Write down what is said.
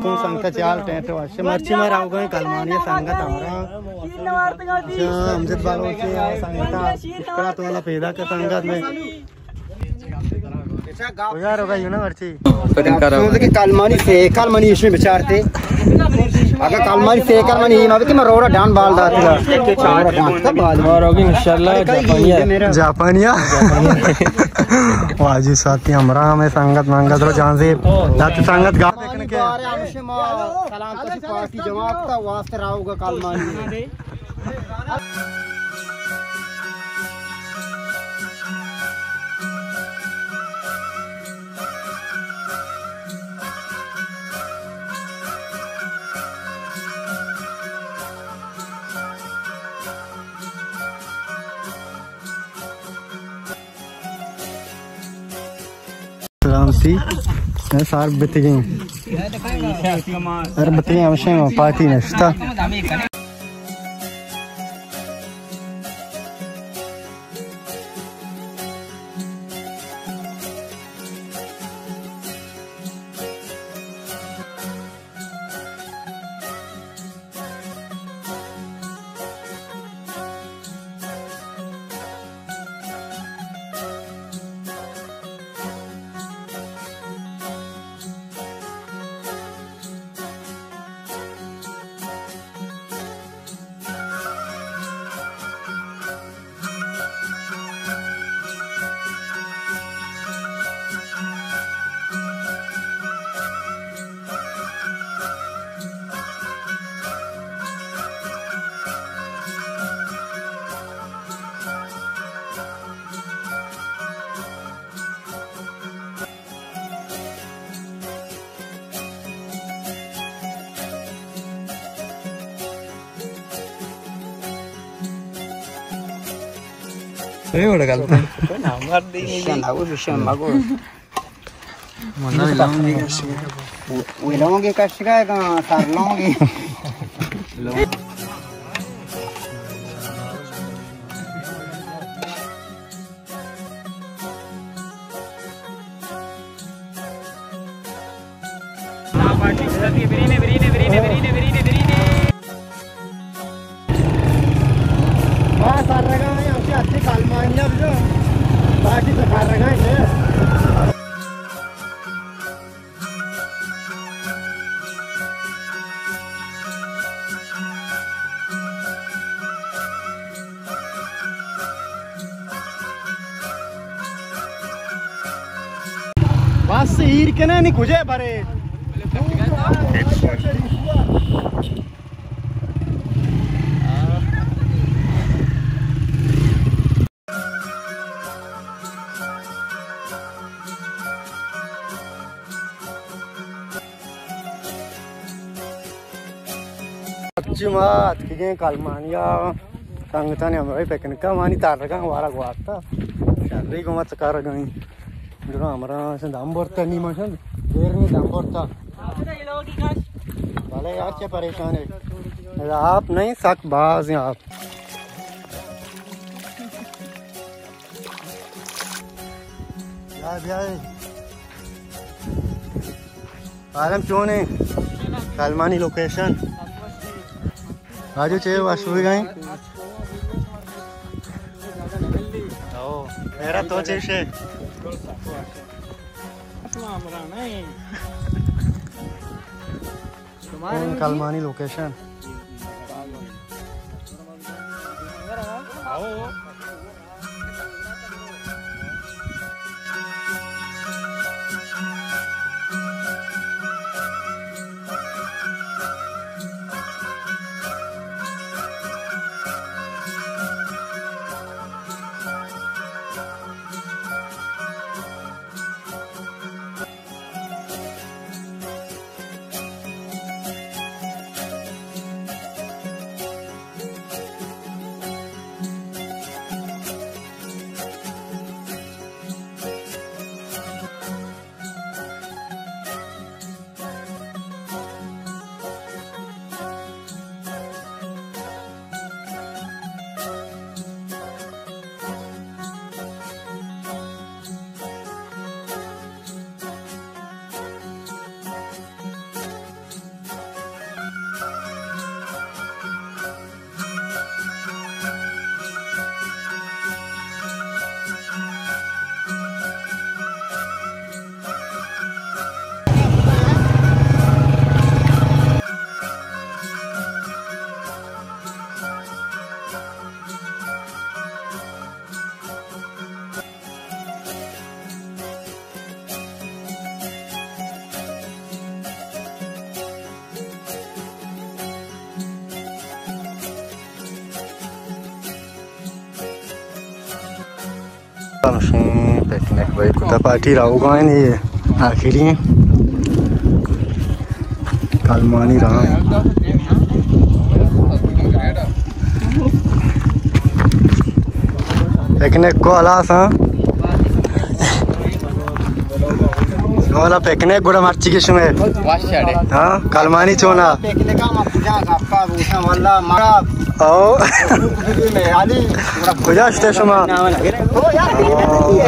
کون سنگت چال ٹینٹ وش۔ مرچی ما راوگا کلمانی سنگت ہمراہ۔ اچھا، امجد بالو سے سنگت، اشکرا تو والا پیدا کا سنگت میں۔ کجا روگا یوں نا مرچی؟ افسوس کہ کلمانی سیکل منی ایشی بچارتے۔ اگر کلمانی سیکل منی ایما بیتی، من روڑا ڈان بال داتی۔ روڑا ڈان کا بال۔ اور ہوگی انشاءاللہ جاپانیا۔ جاپانیا۔ واجی ساتھی ہمراہ ہمیں سنگت منگت رو جان سے۔ دات سنگت گا دیکھنے کے۔ سلام کسی پارٹی جواب تا واسطے راوگا کلمانی۔ سلامتی۔ سار بتگیں۔ سار بتگیں، ہمشیں پارٹی نشتا۔ اے وڑا گل۔ ویلونگے کشگا، سر لونگے۔ بس ایر کنے نی کجے برے۔ اچھی ما اتکگیں کلمانیا سنگتانی ہمراہی پکنکا مانی تارگاں وارا گوارتا۔ شری گوما چکارگاں۔ درا ہمراہ شن دم برتا، نیما شن دیر نی دم برتا۔ بلے یار چے پریشان ہے۔ آپ نہیں سک باز ہیں آپ۔ بیا، بیا۔ عالم چون ہے؟ کلمانی لوکیشن۔ راجو چے وش ہوئی گئیں؟ او، میرا تو چے شے؟ کلمانی لوکیشن۔ ہمشیں پکنک بھائی کتا پارٹی راہوگا ایں، آخری ایں۔ کلمانی راہ ایں۔ پکنک کو ہلاس ہاں۔ والا پکنک گڑا مرچی کے شمے۔ ہاں، کلمانی چونا۔ پکنک ہم کجا گپا بوشاں واللہ مارا۔ او۔ میں علی۔ کجا شتے شما؟ او۔